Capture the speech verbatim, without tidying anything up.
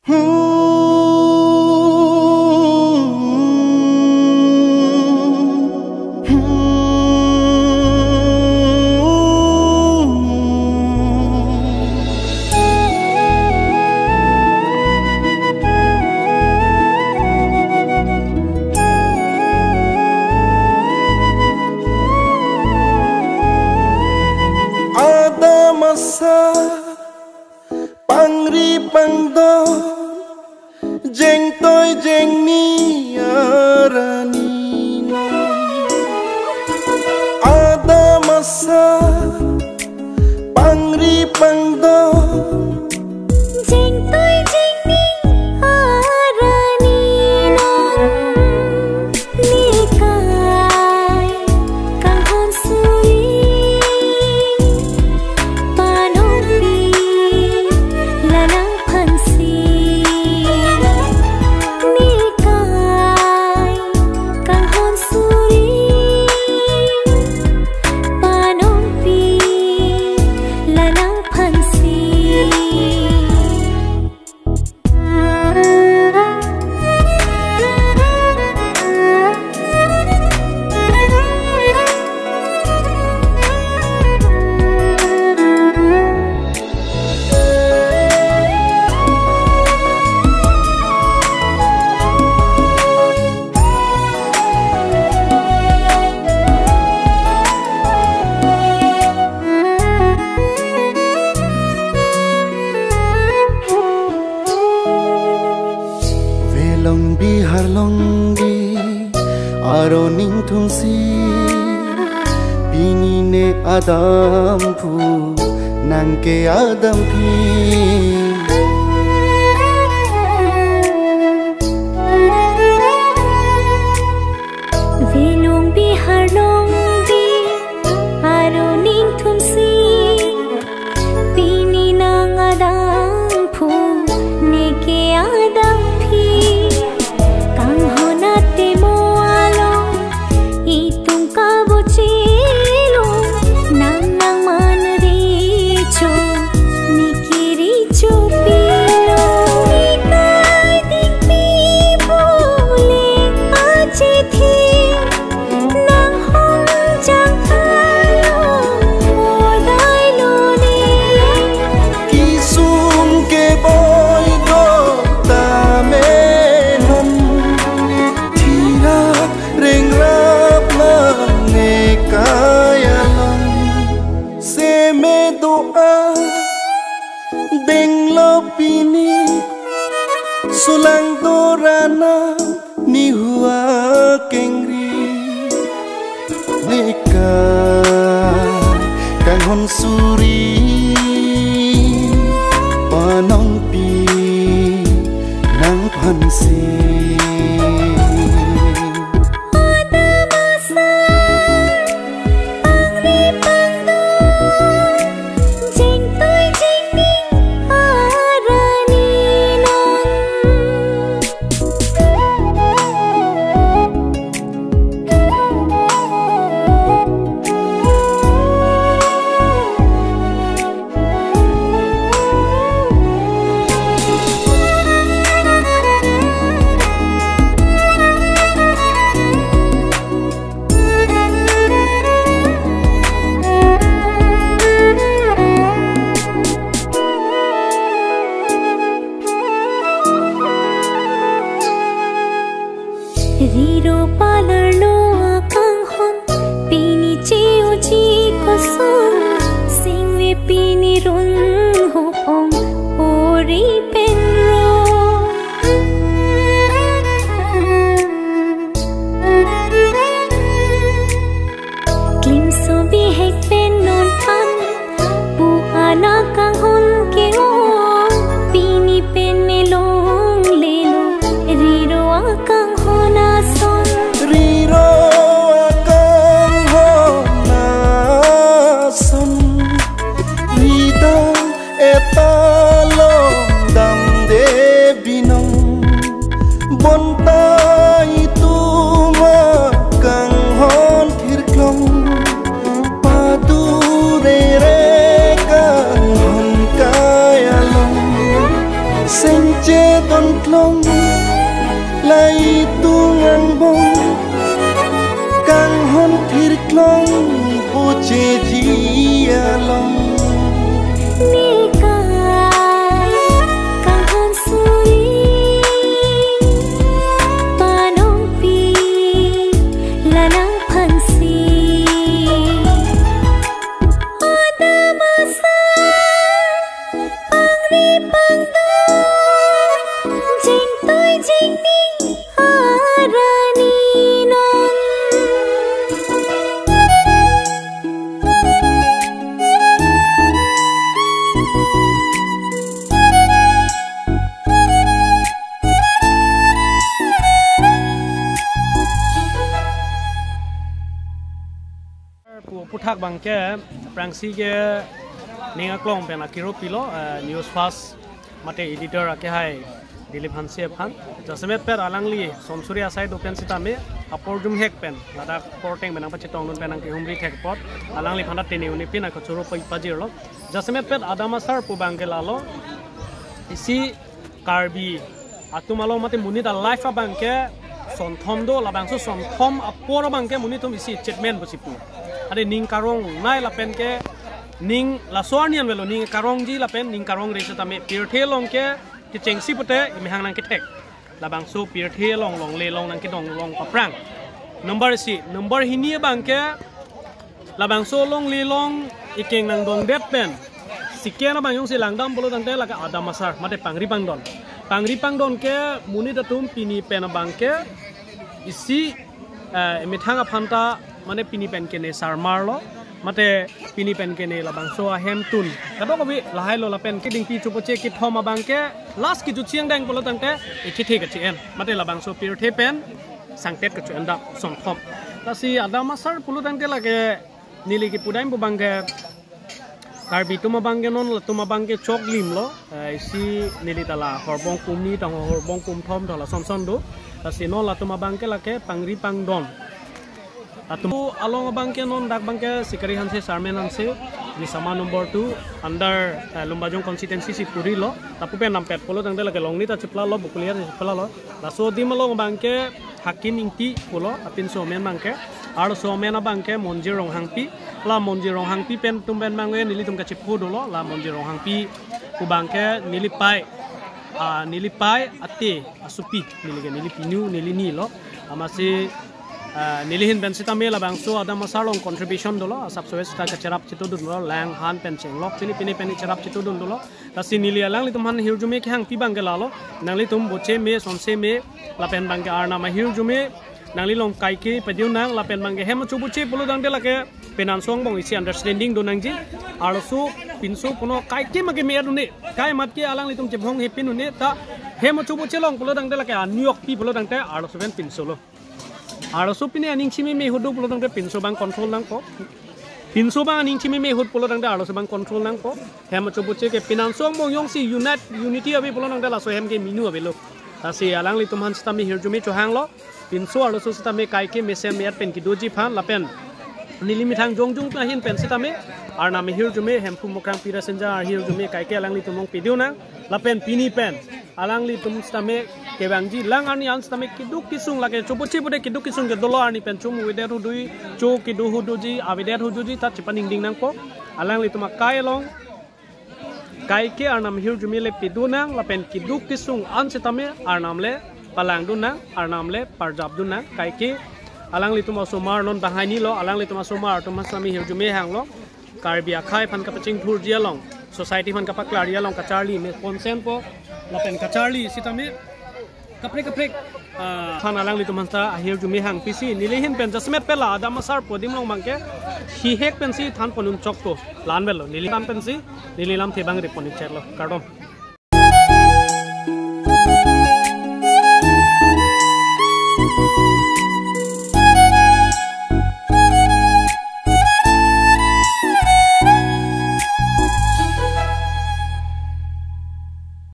Adam asar pangri pangdon, jengtoi jengni arani non. Adam asar pangri pangdon, jengtoi jengni arani non. Nekai kanghon suri, panongpi la nangphansi. Nekai kanghon suri, panongpi la nangphansi. Velong bihar longbi aron ingthumsi, pini ne Adam phu nang ke Adam phi. Velong bihar longbi aron ingthumsi, pini nang Adam phu, ne ke Adam phi. Kanghon atemo along, itum kabochelo, nang nangman recho, ne ke recho pilo. Nekai dingpi bule achithi, nanghon jang talo odai lone. Kesung keboi do tame non, thira rengrap nang nekai along. Seme do-a denglo pini, sulang dorana nihu akengri. Nekai kanghon suri, panongpi nangphansi. Adam asar pangri pangdon, jengtoi jengni arani non. Riro palarlo akanghon, pini che-oji koson, singve pini run huk ong ori pen ro. Klimso bihek pen non an, pu-an akanghon ke-ong, pini pen me longlelo, riro akanghon ason. Riro akanghon ason, rida eta longda Sengche don klong, lai tung angbong, kanghon thir klong, poche ji along. Nikai kanghon suri, panongpi lanang phansi. Adam asar pangri pangdon, jingtui jingni arani non. Pu, puthak abangke, prangsi ke ning aklong pen akiro pilo, eh, News Fast mate editor akehai Dilip Hanse aphan. Jasemet pet alangli Somsuri asai do pen sitame, apor jumhek pen, ladak porteng pen nangpachetongdun pen nangkehumri thek apot, alangliphan ta tene unipin ako choro pa ipajirlo. Jasemet pet Adam asar pu abangke lalo, isi Karbi atum along mate monit a-life abangke sonthom do, labangso sonthom apor abangke monit atum isi achievement pusi pu. Ade ning karongnei lapen ke ning laso arni an avelo, ning karongji lapen ning karongre sitame pirthe along ke kechengsi pute imehang nangkethek. Labangso pirthe along longle along nangkedong along paphrang. Number isi, number hini abangke labangso longle along ikeng nangdongdet pen second abang jongsi langdam pulo tangte lake Adam asar mate pangri pangdon. Pangri pangdon ke monit atum pini pen abangke isi, eh, methang aphan ta mane pini pen kene sarmarlo, mate pini pen kene labangso ahemtun kadokave lahai lo lapen kedingpi chopoche kethom abangke last kejuchiang dang pulo tangte ikethe kachi-en mate labangso pirthe pen sangtet kachi-en dak sonthom. Lasi Adam asar pulo tangte lake neli kipudam pu abangke Karbi atum abangke non latum abangke choklimlo, eh, isi neli ta la horbong kum ni tang horbong kum thom tang lason son do. Lasi non latum abangke lake pangri pangdon. Latum along abangke non dak abangke Sikari Hanse, Chairman Hanse, Misama number two, under, eh, Lumbajong constituency si purilo. Lapu pen nampet pulo tangte lake Longni ta chiplalo, Bokolia ta chiplalo. Laso adim along abangke Hakim Ingti pulo, apinso amen abangke, arloso amen abangke Monjir Ronghangpi, la Monjir Ronghangpi pen atum pen abangke nelitum kachipho dolo, la Monjir Ronghangpi pu abangke neli pei, ah, neli pei ate asopi, neli ke neli pinu, neli ni lo, amatsi, ah, neli ahin pen sitame labangso Adam asar along contribution dolo, asapso sita kacherap chitudun dolo, lang han pen chenglok, pini pini pen cherap chitudun dolo, Lasi neli alanglitum aphan hirjume kehangpi abangke lalo. Nanglitum boche me, sonse me, lapen abangke Arnam ahirjume nangli along kaike padiu nang, lapen abangke hem achoboche pulo tangte lake penang song bong isi understanding do nangji. Arloso pinso puno kaike make me-et un-e, kai mat ke alanglitum chebhong hepin un-e, ta hem achoboche along pulo tangte lake aniokpi pulo tangte arloso pen pinso lo. Arloso pine aning chimeme ahut do pulo tangte pinso abang control nangpo. Pinso abang aning chimeme ahut pulo tangte arloso abang control nangpo. Hem achoboche ke penang song bong jongsi unite, unity ave pulo tangte laso hem ke minu avelo. Lasi alanglitum aphan sitame hirjume chohanglo. Pinso arloso sitame kaike mesen me-et pen kedoji aphan lapen neli methang jongjong ahin pen sitame Arnam ahirjume, Hemphu Mokrangpi Rasinja ahirjume kaike alanglitum along padiu nang lapen pini pen alanglitum sitame kevangji lang arni an sitame keduk kesung lake choboche pute keduk kesung ke dolo arni pen chom avedet ahut doji, cho kedo ahut doji, avedet ahut doji ta chepaningding nangpo. Alanglitum akai along kaike Arnam ahirjume le padu nang lapen keduk kesung an sitame Arnam le palangdun nang, Arnam le parjapdun nang, kaike alanglitum asomar non banghini lo, alanglitum asomar atum sitame hirjume hanglo. Karbi akhei aphan kapachingthurji along, society aphan kapaklarji along kacharli me ponsenpo lapen kacharli sitame kaprek kaprek, ah, aphan alanglitum aphan ta ahirjume hangpisi neli ahin pen jasemet pela Adam asar pu adim along abangke hihek pensi than ponun chokpo, la-an avelo neli lam pensi neli lamthe abang ri pon-ik cheklo, kardom.